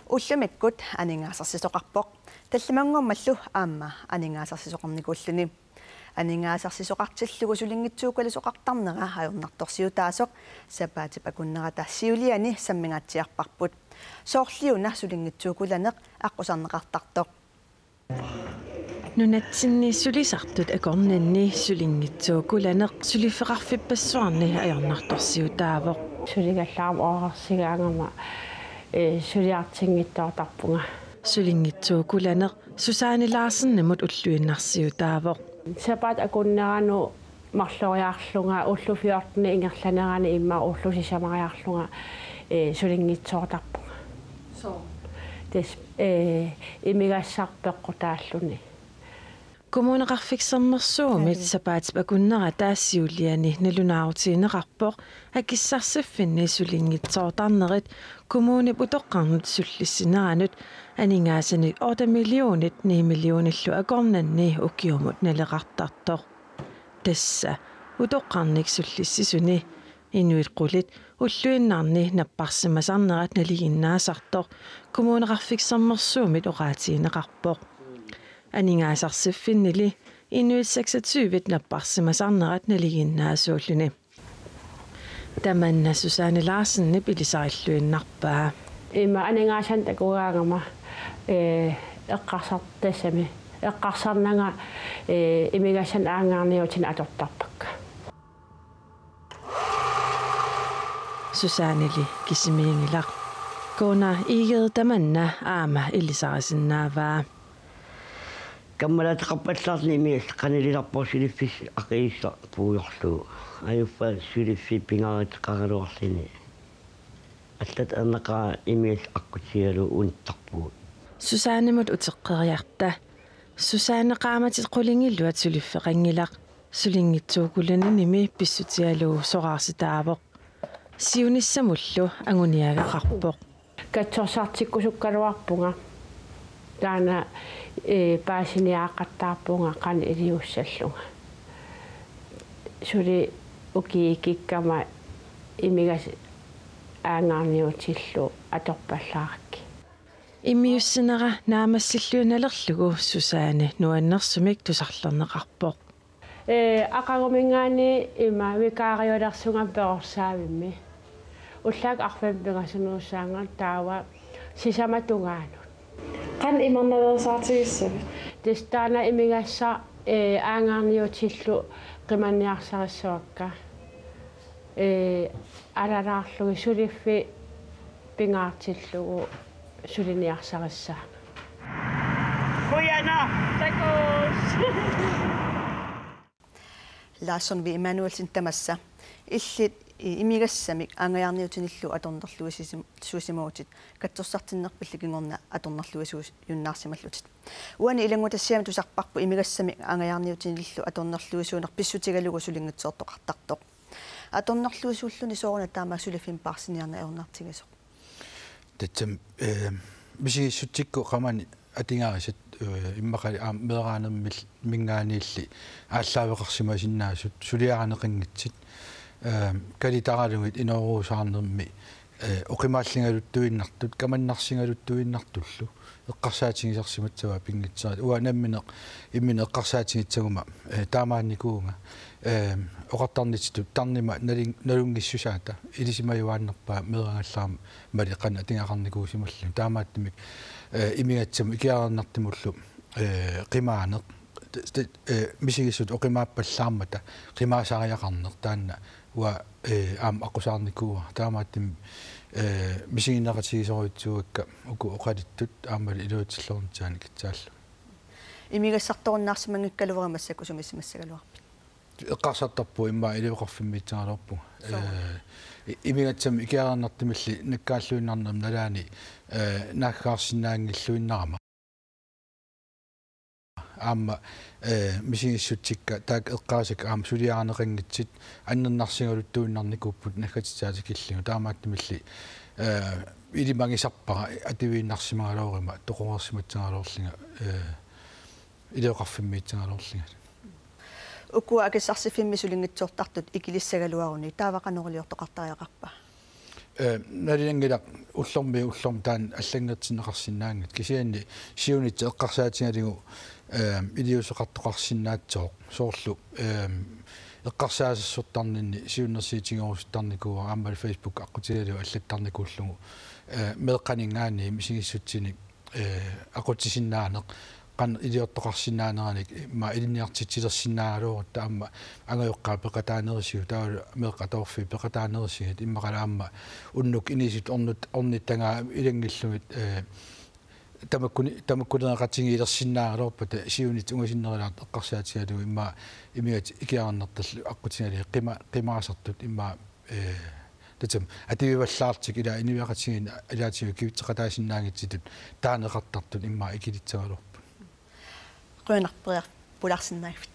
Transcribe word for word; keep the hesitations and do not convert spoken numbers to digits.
Ullumikkut aningaasarsisoqarpoq. Tallimanngormallu aamma aningaasarsisoqarnikuulluni. Aningaasarsisoqartillugu sulinngitsuukkalisoqartarnera ajornartorsiutaasoq sapaatip akunnerata siuliani sammingaatsiarparput. Soorliuna sulinngitsuukkulaneq aqqusarneqartartoq. Nunatsinni sulisartut akornanni sulinngitsuukkulaneq suliffeqarfippassuarni ajornartorsiutaavoq. Suligallarama oqarsigaangama, ee, suliartinngitsoortarpunga. Sulinngitsuukkulaneq Susanne Larsenimut ulluinnarsiutaavoq. Sapaatip akunneranut marloriarlunga ullut fjorten ingerlanerani immaqa ullut sisamariarlunga, ee, sulinngitsoortarpunga. Soo. Tassa, ee, imigassaq peqqutaalluni. Kommuneqarfik Sermersuumit sapaatip akunnerata siuliani nalunaarutigineqarpoq akissarsiffinni sulinngitsoortarnerit kommunip utoqqarnut sullissineranut aningaasanik otte millionit ni millionillu akornanni ukiumut naleqartartoq. Tassa utoqqarnik sullissisuni inuit qulit ulluinnarni napparsimasarnerat nalinginnaasartoq Kommuneqarfik Sermersuumit oqaatigineqarpoq. Aningaasarsiiffinnili inuit seksogtyve napparsimasarnerat nalinginnaasuulluni. Tamanna Susanne Larsenip ilisarilluinnarpaa. Ima aningaasanik takugaangama, ee, eqqarsartassami. Eqqarsarnanga, ee, imigassanik aanngaarniutinik atortarpakka. Susanneli kisimiinngilaq. Gunnar Egede tamanna aamma ilisarisinnaavaa. Kammalateqarpallaarluni imigassaq qanililerpoq suliffissaq aqiissaq puigorlugu. Ajuffa suliffik pingaaruteqaraluarluni. Allatut erneqaaq imigassaq aqqutigalugu unittarpugut. Susannemut uteqqeriarta. Susanne qaammatit qulingiluat suliffeqanngilaq. Sulinngitsuukkulanimmi pissutigalugu soraarsitaavoq. Siunissamullu anguniagaqarpoq. Katsorsartikkusukkaluarpunga. Taanna, ee, paasiniaqattaarpunga qanoq iliussallunga. Suli ukiut ikikkama imigassat aanngaarniutillu atorpallaarakkit. Immiussinera naammassilluinnalerlugu Susanne nuannersumik tusarlerneqarpoq. Ee, aqaguminngaanniit ima vikaariulersugami perorsaavimmik. Ullaakkut arfineq-pingasunuussaanga taava sisamat tungaanut. Qanoq imarnaveersaartigissavit? Tassa taanna imigassaq, ee, aanngaarniutillu qimanniarsarissavakka. Ee, alalaarlugit suliffik pingaartillugu suliniarsarissaanga. Qujanaq. Takuss. Larsson V. Emanuelsen tamassa. Illit i-, imigassamik aanngaarniutinillu atornerluisisim-, -suusimagutit katsorsartinnerpilli kingorna atornerluisuujunnaarsimallutit. Uani ilanngutassiami tusarparput imigassamik aanngaarniutinillu atornerluisuuneq pissutigalugu sulinngitsoortoqartartoq. Atornerluisuulluni sooruna taama suliffimmik paarsiniarneq ajornartigisoq? Tassami, ee, misigissutsikkut qamani atugarisat, ee, immaqa aamma meeraanermil-, -minngaanniilli aallaaveqarsimasinnaasut suliarineqanngitsut, ee, kalitaralugit inooriusaarnermi, ee, oqimaalligaluttuinnartut, kamannarsigaluttuinnartullu eqqarsaatigisarsimassavaat pinngitsaat. Uanga nammineq imminut eqqarsaatigissaguma, ee, taamaannikuuvunga, ee, oqartarnitsitut tarnima nalin-, nalunngissusaata ilisimajuaannarpaa meeraagallarama mali qanoq atugaqarnikuusimalluni. Taamaattumik, ee, imigassamut ikiareernartumullu, ee, qimaaneq, te-, te-, ee, misigissutsit oqimaappallaarmata qimaasariaqarneq taanna uanga, ee, aamma aqqusaarnikuuara. Taamaattumik, ee, misiginaqatigisorujussuuakka uku oqaluttut aammalu iluatsilluarnitsaannik kitsaallu. Imigassartorunnaarsimanngikkaluarpit massakkut sumisimassagaluarpit? Eqqarsartarpunga immaqa iluaqarfimmiittuaraluarpunga. Soo. Ee, i-, imigassamik ikiareernartumilli nakkaalluinnarnerma nalaani, ee, naaggaarsinnaanngilluinnarama. Aamma, ee, misigissutsikka taakku eqqaasakka aamma suliarineqanngitsut annernarsigaluttuinnarnikuupput naggatitsaat tikillugu. Taamaattumilli, ee, ilimagisarpara atuiinnarsimagaluaruma toqoreersimassagaluarlunga, ee, iluaqarfimmiittuaraluarlunga. Ukua akissarsiffimmi sulinngitsoortartut ikilissagaluaruni taava qanoq iliortoqartariaqarpa? Eh, nalinanngilaq ullormiit ullormut taanna allanngortinneqarsinnaanngitsoq, kisianni siunissaq eqqarsaatigalugu, eh, iliuuseqartoqarsinnaassooq, soorlu, eh, eqqarsaassasortarninni siunnersuutigerusuttarnikuuara aammalu Facebook aqqutigalugu allattarnikuullugu, eh, meeqqaninngaanniit misigissutsinik, eh, aqutsisinnaaneq, qanoq iliortoqarsinnaaneranik immaqa ilinniartitsilersinnaagaluarutta, aamma angajoqqaat peqataanerisigut, taavalu meeqqat atoorfiit peqataanerisigut, immaqalu aamma unnuk inuusuttup ornut-, ornittagaat ilanngullugu, eh, tamakkuni-, tamakkuneqatigiilersinnaagaluarpata siunissaq ungasinnerulaartoq eqqarsaatigalugu immaqa imaattoq ikiaroornartallu aqqutigalugu qima-, qimaasartut immaqa, eh, tassami atuivallaartut, ila inuiaqatigiinni ilaatigut kivitseqataasinnaanngitsutut taaneqartartut immaqa ikilissagaluarput. Qujanarperiarput pulaarsinnaaviit.